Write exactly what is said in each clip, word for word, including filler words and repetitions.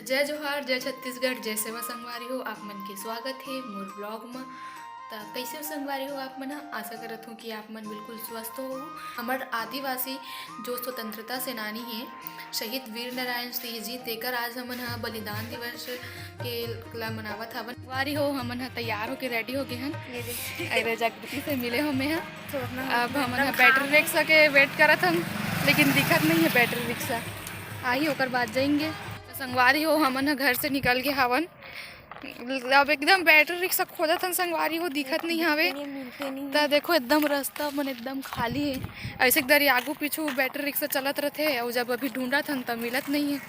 जय जोहार, जय छत्तीसगढ़, जय सेवा संगवारी हो, आप मन के स्वागत हे मोर vlog म। त कइसे हो संगवारी हो आप मन ह? आशा करत हूँ कि आप मन बिल्कुल स्वस्थ हो। हमर आदिवासी जो स्वतंत्रता सेनानी हे, शहीद वीर नारायण सिंह जी, तेकर आज हमन ह बलिदान दिवस के ला मनावत हवन। संगवारी हो, हमन ह तैयार होके ready हो गे हन। ये दे। अरे, जागृति से मिले हो मैं ह। छोड़ना अब हमन ह battery रिक्शा के wait करत हन, लेकिन दिखत नहीं है battery रिक्शा। आही, ओकर बाद जाएंगे। त संगवारी हो, हमन ह घर से निकल गे हवन। अब एकदम battery रिक्शा खोजत हन संगवारी हो, दिखत नहीं हवे। मिलते नहीं, मिलते नहीं। त देखो, एकदम रास्ता मन एकदम खाली है। ऐसे एक दरी आगू पीछू battery रिक्शा चलत रथे, अउ जब अभी ढूंढत हन त मिलत नहीं है।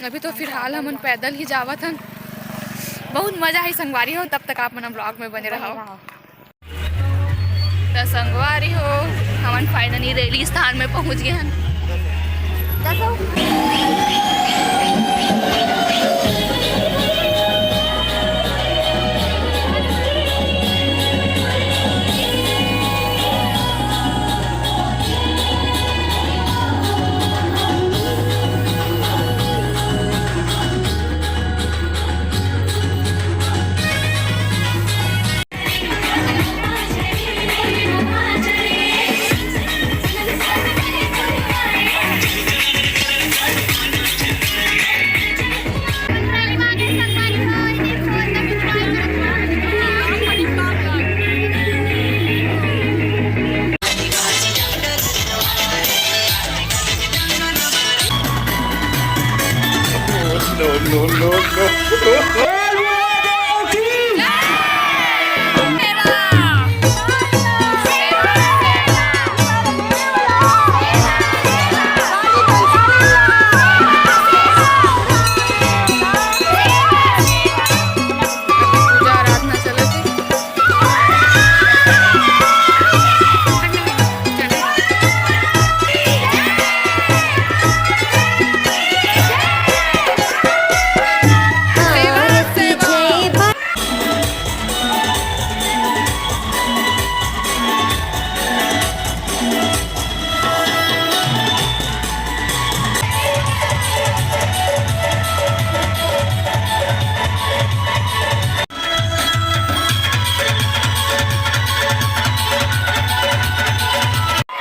अभी तो फिलहाल हमन पैदल ही जावत हन। बहुत मजा है संगवारी हो, तब तक आप मन vlog में बने रहो। त संगवारी हो, हमन finally रैली स्थान में पहुंच गे हन।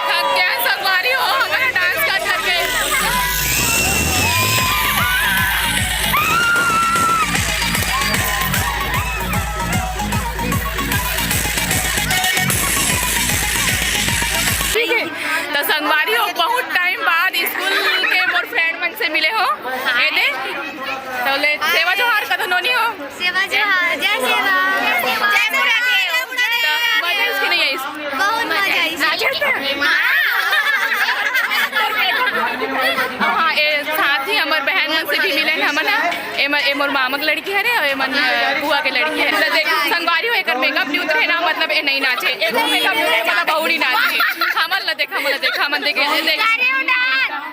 थक गया संगवारी हो, हमारा dance कर करके। ठीक है, तो संगवारी हो, बहुत time बाद school के मोर friend मन से मिले हो। ये दे, तो ले सेवा जोहार कथो नोनी हो। सेवा जोहार, जय सेवा। जय बुढ़ादेव। त मजा आइस कि नहीं आइस? बहुत मजा आइस। नाचे थे? हाँ, ए, साथ ही हमर बहन मन से भी मिले हमन ह। ए म-, ए मोर मामा के लड़की हरे अउ ए मन, अ, बुआ के लड़की हरे। त देख, संगवारी हो, एकर makeup नहीं उतरे ना, मतलब ए नहीं नाचे। एकर makeup नहीं उतरे, मतलब बहू नहीं नाचे। हमन ला देख, हमन ला देख, हमन देख, ए देख।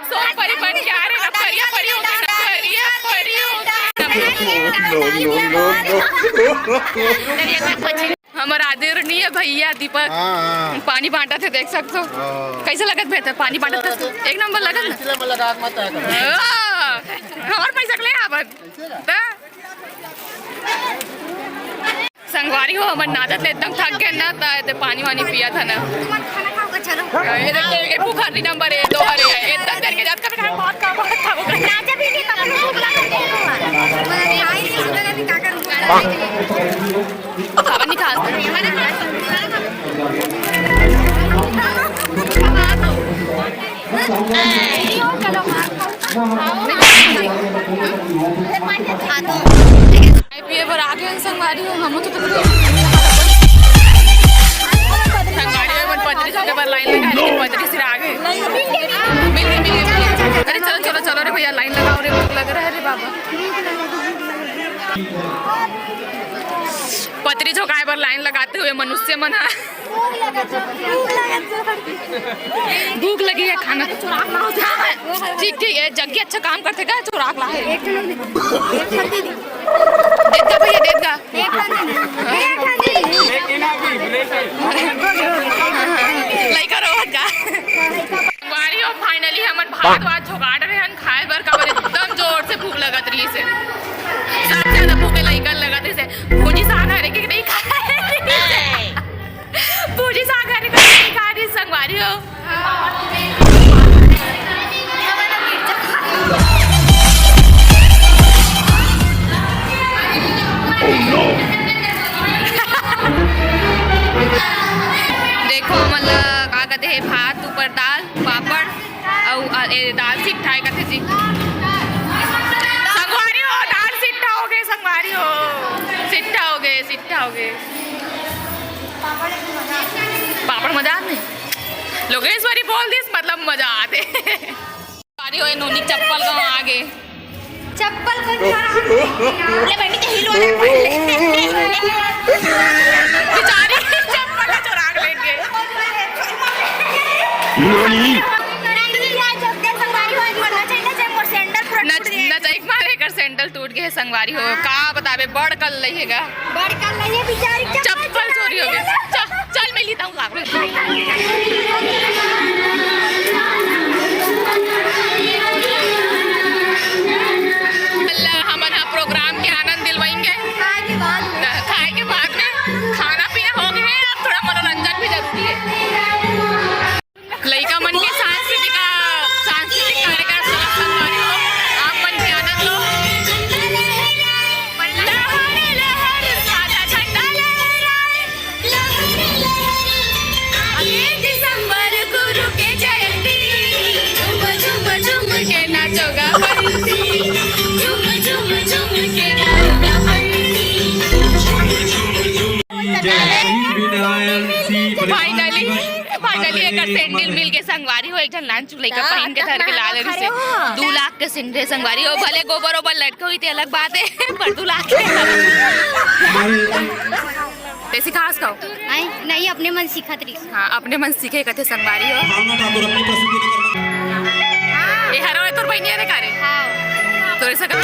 सोन परी बन के आ रे ना, परिया परी हो गे ना, परिया परी हो गे ना। No, no, no, no। हमर आदरणीय भैया दीपक हाँ, हाँ। पानी बांटत हे, देख सकथो। हाँ। कैसे लगत बेहतर पानी बांटत हे? एक नंबर लगत ना? इसलिए मैं लगा के मत आया करो। हाँ, हमर पैसा के ले आवत। कैसे ना? त संगवारी हो, हमन नाचत ले एकदम थक गेन ना, त एदे पानी वानी पियत हन। तुमन खाना खाओगे, चलो। ए देख, ए, ए, भूख हर नंबर ए, दो हर ए, एकदम देर के जात कर खाए, बहुत काम, बहुत काम। नाचा भी नहीं, तब भूख लगा के। बोला, नहीं, आई नहीं, बोला, नहीं, क्या करूँ? खावा नहीं खा। चाय पिए बर आ गेन संगवारी हो, हमू तो तुमको संगवारी हो, मन पतरी चुके बर लाइन लगा, लेकिन पतरी सिरा गे। मिल गए, मिल गए, मिल गए। अरे चलो, चलो, चलो रे भैया, लाइन लगाओ रे, भूख लग रहा है रे बाबा। पतरी झोंकाए बर लाइन लगाते हुए मनुष्य मन ह। भूख लगी है, खाना तो चुराक ला होता है। ठीक, ठीक है, जग्गी अच्छा काम करथे का, चुराक ला है। देत गा भैया, देत गा। लइका रोवत गा। संगवारी हो, finally हमन भात वात झोंकाट रहे हन खाए बर, काबर एकदम जोर से भूख लगत रहिस हे। सबसे ज्यादा भूख लइका ल लगत रहिस हे। भूजी साग हरे के नहीं खाए। भूजी साग हरे के नहीं खाए रहिस संगवारी हो। देखो, हमन ला का कहते हैं, भात ऊपर दाल, पापड़, अउ, अ, ए, दाल सिट्ठा हे कथे जी। संगवारी हो, दाल सिट्ठा हो गे, संगवारी हो। सिट्ठा हो गे, सिट्ठा हो गे। पापड़ मजा आथे। लोकेश्वरी बोल दिस, मतलब मजा आथे। संगवारी हो, ए नोनी चप्पल कहूँ आ गे। चप्पल कोई चोरा ले बेटी के हिलवा ले पहले। बेचारी चप्पल ला चोरा के लेके। नोनी। नचई के मारे एकर सैंडल टूट गे हे संगवारी हो। का बताबे, बड़ कल लइहेगा। बड़ कल लइहे बेचारी चप्पल चोरी हो गे। चल, चल, मैं लेता हूँ। हमन ह प्रोग्राम के आनंद दिलवाएंगे। खाए के बाद में। खाए के बाद में खाना पीना हो गया है, अब थोड़ा मनोरंजन भी जरूरी है। लइका मन के सांस्कृतिक, सांस्कृतिक कार्यक्रम सुरक्षा संगवारी हो, आप मन के आनंद लो। लहर, लहर, सादा झंडा लहराए। लहर, लहर, आगे दिसंबर गुरु के जयंती। झूम, झूम, झूम के नाचोगा बंसी। झूम, झूम, झूम के गाओगा बंसी। फाइनली, फाइनली एकर सैंडल मिल के संगवारी हो, एक झन लांच लइका हाँ, पहन के धर के ला ले रहिसे। दू लाख के सैंडल संगवारी हो, भले गोबर ओबर लटके होही ते अलग बात है, पर दू लाख के। तैं सिखास का? नहीं, अपने मन सीखत रहिस। हाँ, अपने मन सीखे कथे संगवारी हो। भावना ठाकुर अपनी प्रस्तुति लेकर ए हरो ए तोर बहिनी रे का रे? हाँ। तोरे से कर।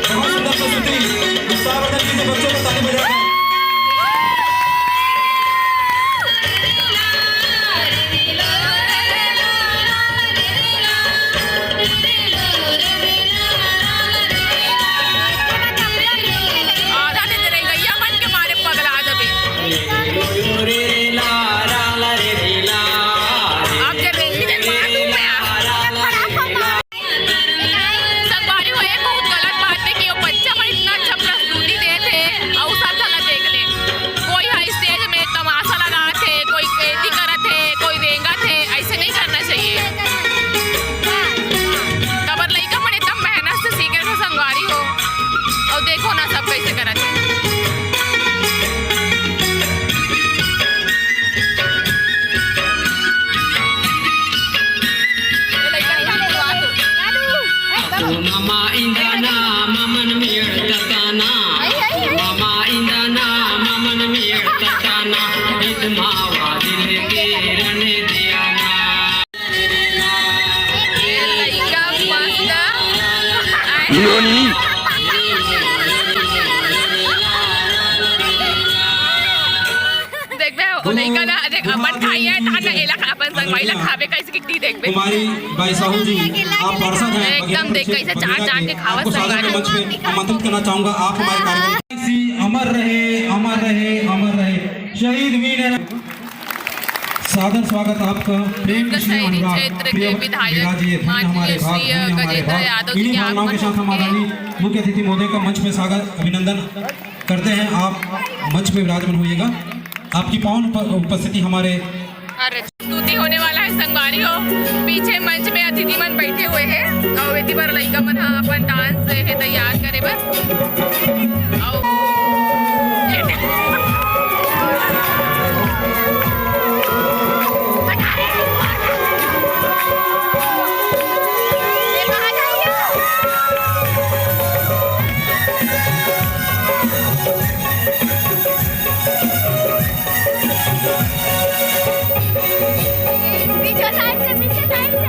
बहुत सुंदर प्रस्तुति। उत्साहवर्धन कीजिए बच्चों को ताली बजाकर। आधा दे दे रही गैया मन के मारे पगला जबे। अब जब रेंगी दे मार दूं मैं। संगवारी हो, ये बहुत गलत बात है कि वो बच्चा मन इतना अच्छा प्रस्तुति देत हे, अउ सब झन ला देख ले। कोई ह स्टेज में तमाशा लगात हे, कोई एती करत हे, कोई रेंगत हे, ऐसे नहीं करना चाहिए। काबर लइका मन एकदम मेहनत से सीखे थे संगवारी हो, अउ देखो ना सब कैसे करत हे। मामा इंदाना ममन मियड़ तताना, मामा इंदाना ममन मियड़ तताना, इत मावा दिल के रने दियाना। देखबे, ओ लइका ला, देख, अपन खाई है, तहां ना एला खा, अपन संगवारी ला खाबे, कैसे किकती देखबे। कुमारी बाई साहू जी, आप पार्षद हैं, एकदम देख, कैसे चाट चाट के खावत आपको सादर संगवारी। मंच पे आमंत्रित करना चाहूंगा, आप हमारे कार्यक्रम अमर रहे, अमर रहे, अमर रहे शहीद वीर। सादर स्वागत आपका, प्रेम दुर्ग शहीदी अनुराग, क्षेत्र के प्रिय विधायक विराजिए, धन्य हमारे माननीय भाग, श्री धन्य हमारे गजेंद्र भाग। यादव जी इन्हीं के भावनाओं के साथ हम आगमन से आदरणीय मुख्य अतिथि महोदय का मंच में स्वागत, अभिनंदन करते हैं। आप मंच पे विराजमान होइएगा। आपकी पावन उप-, उपस्थिति हमारे प्रस्तुति होने वाला है संगवारी हो। पीछे मंच में अतिथि मन बैठे हुए हैं और एती बर लइका मन ह अपन डांस हे तैयार करे बर। अउ पीछे साइड से, पीछे साइड से।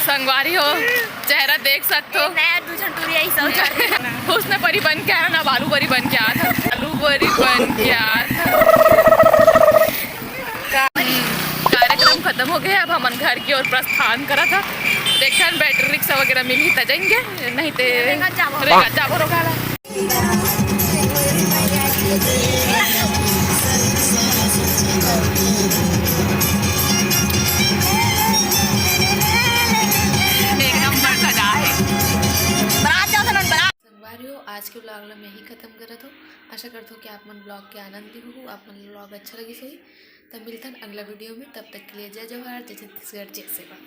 संगवारी हो, चेहरा देख सकते हो। नया दू झन टूरी आई सब। हुस्न परी बन के आया ना, बालू परी बन के आया था। बालू परी बन के आया था। हम्म, कार्यक्रम खत्म हो गया, अब हमन घर की ओर प्रस्थान करा था। देखन बैटरी रिक्शा वगैरह मिली त जाएंगे, नहीं ते रेंगत जाबो। रेंगत जाबो रोकाला। एक नंबर सजा है। बारात जाओ सनन, बारात। संगवारी हो, आज के vlog ला मैं ही खत्म करत हूँ। आशा करत हूँ कि आप मन vlog के आनंद ली हो, आप मन vlog अच्छा लगिस होही। तब मिलथन अगला video में, तब तक के लिए जय जोहार, जय छत्तीसगढ़, जय सेवा।